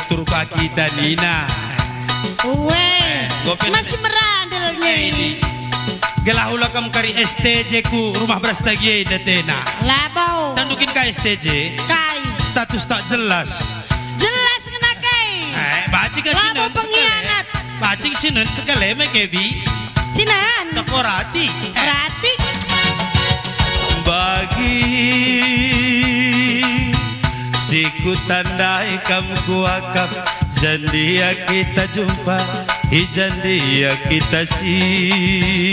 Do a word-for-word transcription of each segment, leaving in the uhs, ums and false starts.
Turka kita nina. Uwe, eh, enggo pe masih merandel eh, nih. Ini. Gelah ula kam kari S T J ku rumah beras tagi enda tena. Labo. Tandukin ka S T J. Kai? Status tak jelas. Jelas ngena kai. Eh, bacik ka labo sinen pengkhianat. Sekali. Bacik sinen sekali me kebi. Sinen. Teko rati. Eh. Rati. Bagi si kutandai kam kuakap, jandia kita jumpa, i jandia kita simba.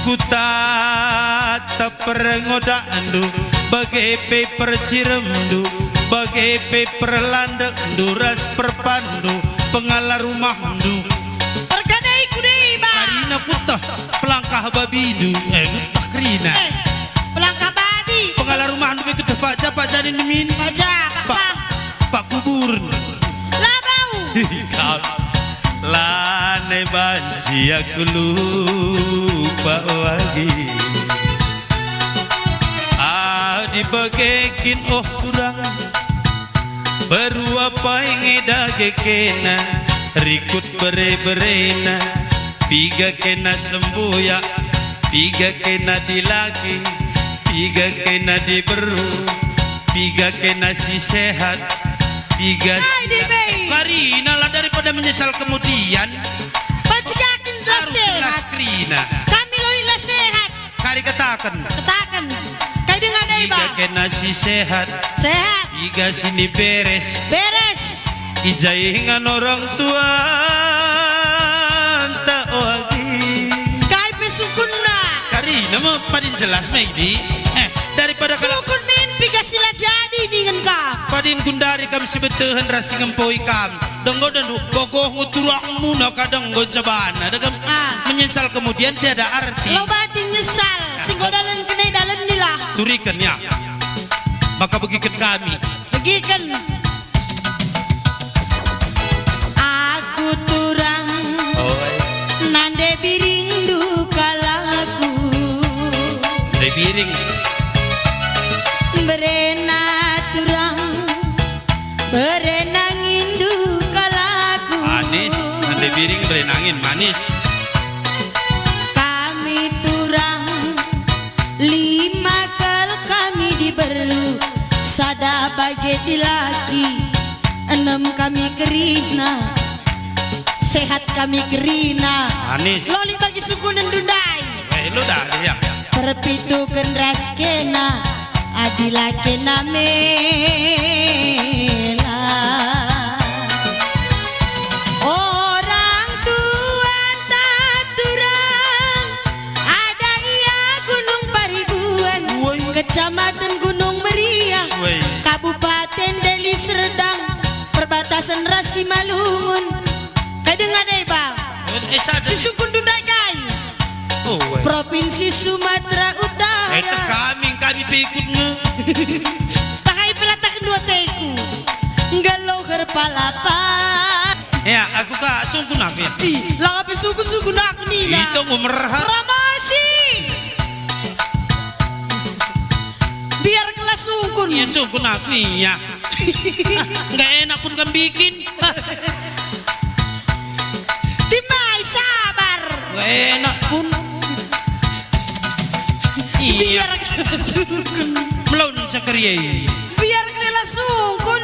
Kutatap perngodakndu, bage pe perciremndu, bage pe perlandekndu ras perpanndu, pengala rumahndu. Erkadai ku deba. Karina kuteh pelangkah babindu, eh, kuteh kerina. Eh, pelangkah babi. Pengala rumahndu be kuteh paja, paja nin min. Paja, pa, pa, pa kuburen. Labau. Kap, lanai banci aku lupa wagi. Adi bage kin oh kurang. Perua pai nge dage kena, rikut bere-berena, piga kena sembuyak, piga kena dilaki, piga kena diberu, piga kena si sehat, piga si la-, eh, karina lah daripada menyesal kemudian. Pacigakin jelas harus jelas sehat. Kerina. Kami loi la sehat. Kari kataken. Kataken. Kai denga deba? Piga kena si sehat. Sehat. Piga si ni beres. Beres. I ja ingan orang tuanta wagi. Kai pe sungkunna? Karina me padin jelas me idi. Eh, daripada kalak sungkun min piga si la jadi ningen kam. Padin gundari kam si betehen ras si ngempoi kam. Denggo dendu, gogoh nge turakmu na kadang enggo jabana. Degem ah. Menyesal kemudian tiada arti. Lo bati nyesal, si enggo dalen kene dalen nilah. Turiken ya. Maka begiken kami. Begiken. Aku turang. Oi. Nande biringndu kal aku. Nande biring. Berena turang. Bere nanginndu kal aku. Manis, nande biring bere nangin, manis. Kami turang, lima kal kami diberu, sada bage dilaki, enem kami kerina, sehat kami kerina. Manis. Loli bagi sungkunndu ndai. Eh, lu dah, ya. Perpituken ras kena, adi la kena mela. Orang tuanta turang, ada ia Gunung Paribuan, woi. Kecamatan Gunung Meriah, woi. Kabupaten Deli Serdang, perbatasan ras Simalungun. Kai denga deba? Eh, eh, sada. Si sungkunndu ndai kai? Oh, weh. Provinsi Sumatera Utara. Eh, kami, kami pe ikut nge. Tahai pelatah kedua teku. Nggeluh erpalapa. Ya, aku ka sungkun aku ya. Ih, la pe sungkun-sungkun aku nina. Itu mau merhat. Promosi. Biar kelas sungkun. Iya, sungkun aku, iya. Nggak enak pun kan bikin. Timai sabar. Enak pun. Iya. Biar kela sungkun. Melaun Zakaria. Biar kela sungkun.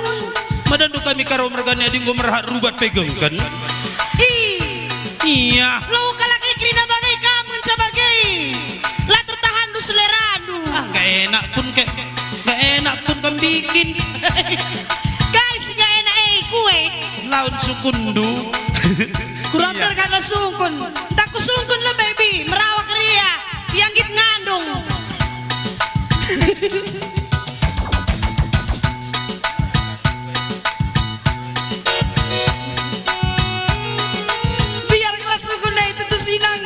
Madandu kami karo mergani adi enggo merhat rubat pegengken. Ih. Iya. Lo kalak ikrina bagai kam ngenca bagai. La tertahandu selerandu. Ah, nggak enak pun kek. Nggak enak pun kam bikin. Kai si nggak enak, eh, kue. Laun sukundu. Kurang iya. Terkena sungkun. Entah ku sungkun le, baby. Merawak ria. Ia nggit ngandung. Biar kelas sungkun deh itu tuh sinang.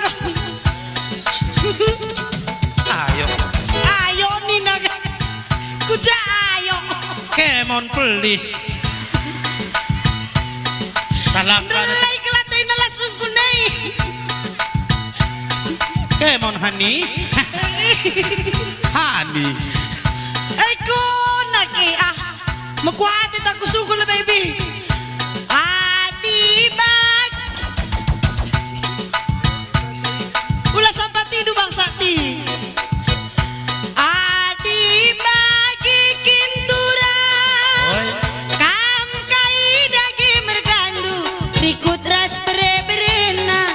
Ayo. Ayo, nina. Kuja ayo. Kemon pelis. Salah. Ndelai kelatena langsung kunei. Kemon Hani. Hani. Eh, kona ke, ah. Mekuati tak kusungkun lebe ibi. Adi bag. Ula sampatindu bangsa ti. Adi bagi kinturang. Oi. Kam kai dage mergandu, rikut ras bere-berena.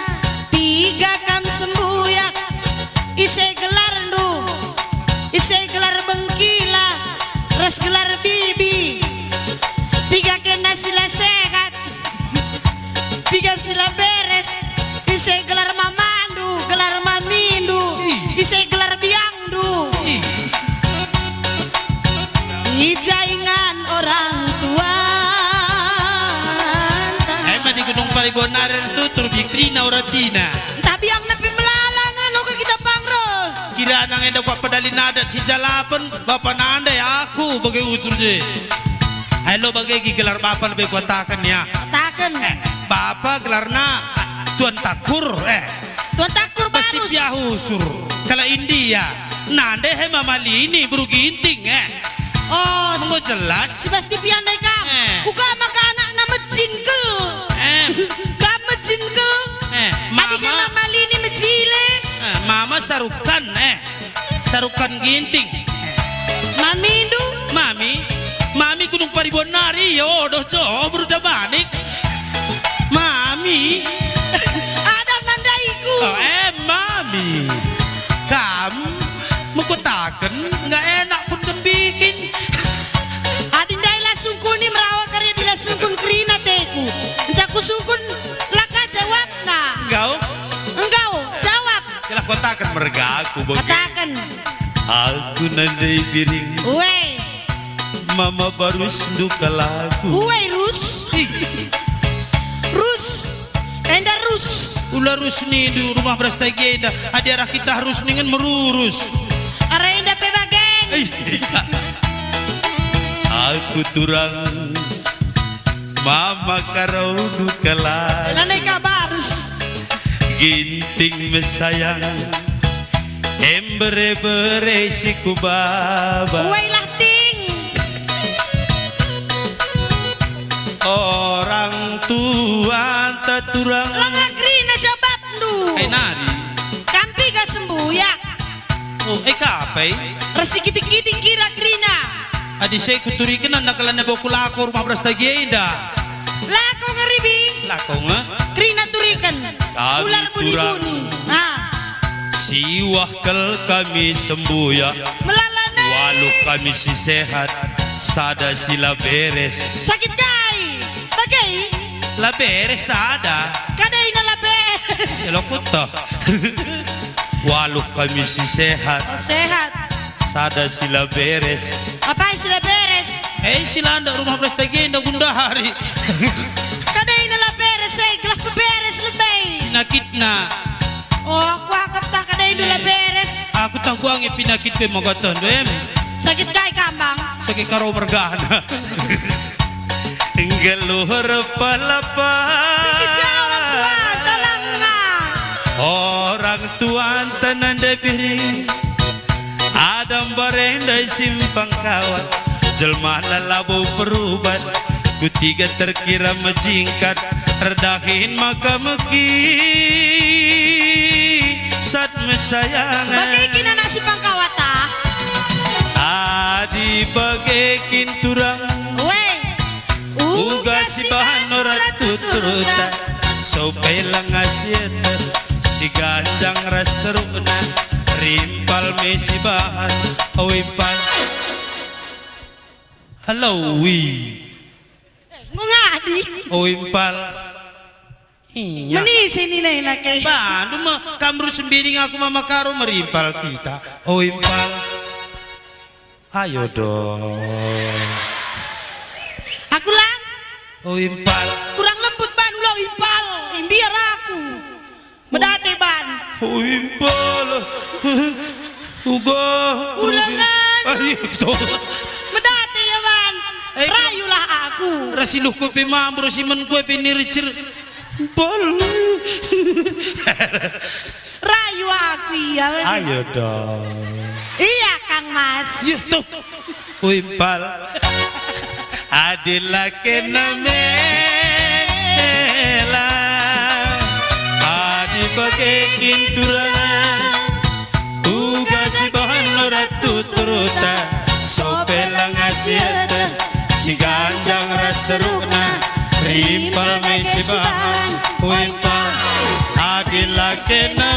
Piga kam sembuyak, ise gelarndu, ise gelar bengkila, ras gelar bibi. Piga kena sila sehat, piga sila beres, ise gelar mamandu, gelar mamindu, ih, ise gelar biangndu. Ih. I ja ingan orang tuanta. Emma di Gunung Paribuan nari tutur bikrina ora tina. Ntah biangna pe melala nge loka kita pangro. Kirana nge enda kuah pedalin adat si jalapen, bapa nande aku bage utur je. Ai lo bage gi gelar bapa lebe kuataken ya. Kataken. Eh, bapa gelarna Tuan Takur, eh. Tuan Takur pasti barus. Pasti piah usur. Kalak India. Nande he Mama Lini beru Ginting, eh. Oh, enggo jelas. Si pasti piah ndai kam. Eh. Uga maka anakna mejin kel. Eh. Kam mejin kel. Eh, adi Mama. Mama Lini mejile. Eh, Mama Sarukan, eh. Sarukan Ginting. Mamindu? Mami, Mami Gunung Paribuan nari, yo, doh, jo, beru Damanik. Mami. Ada nandaiku. Oh, eh, Mami. Kam, mekutaken, nggak enak pun dembikin. Adi ndai la sungkuni merawa kari adi la sungkun kerina teku. Enca kusungkun laka jawabna. Enggau? Enggau, jawab. Jelah kataken mergaku bage. Kataken. Aku nandai biring. Ue. Mama barus nduka lagu. Ue, Rus. Ih. Rus. Enda Rus. Ula Rus nindu rumah beras tagi enda. Adi arah kita harus ningen merurus. Arah enda pe bagen. Ih. Aku turang. Mama karo nduka lagu. Lanai ka barus. Ginting me sayang, em bere-bere si kubaba. Uailah ting. Orang tuanta turang. Langa kerina jabapndu. Ai nari. Kam piga sembuyak. Oh, e ka pe? Ersikitik-kitik kira kerina. Adi se kuturiken anak kalana boku lako rumah beras tagi enda. Lako ngeribi. Lako nge? Kerina turiken. Kami ular turang. Buni-buni. Ah. Siwah kal kami sembuyak. Melala ne. Waluh kami si sehat, sada si la beres. Sakit kai? Bage? La beres sada. Kadaina la beres. Ya lo kuta. Waluh kami si sehat. Oh, sehat. Sada si la beres. Apai si la beres? Eh, si la ndak rumah belas tagi enda gundari. Kadaina la beres, eh, gelah peberes lebe. Penakitna. Oh, aku akap tak kadaina la beres. Aku tak kuangi penakit pe maka tondo, em. Sakit kai kambang? Sakit karo mergana. Nggeluh erpalapa. Kejauhan Tuhan, tolonglah. Orang tuanta nande biring. Adam barenda i simpang kawat. Jelmana labo perubat. Kutiga terkira mejingkat. Erdahin maka meki. Sat mesayangan. Bage kin anak si pangkawata. Adi bage kin turang. Weh. Uga si bahan ora tuturta. Sope langa siete. Si ganjang ras terukna. Rimpal me si bahan. Oi pal. Halo wi. Mengadi. Oi pal. Iya. Meni sini nai nake. Bandu me, kam rus sembiring aku mama karo merimpal kita. O impal. Ayo dong. Aku lang. O impal. Kurang lembut ban ulo impal. Imbiar aku. Medate ban. O impal. Uga. Ulangan. Ayo dong. Medate ya ban. Eh, rayulah aku. Rasiluh kopi mambur simen kopi niricir. Pol. Rayu aku iya. Ayo dong. Iya, Kang Mas. Iya, tuh. Wimpal. Adi la kena mela, adi bage kin turana, uga sibahan ora tuturuta, sope la ngasieten, si ganjang ras terukna, rimpal me sibahan, wempal. Adi la kena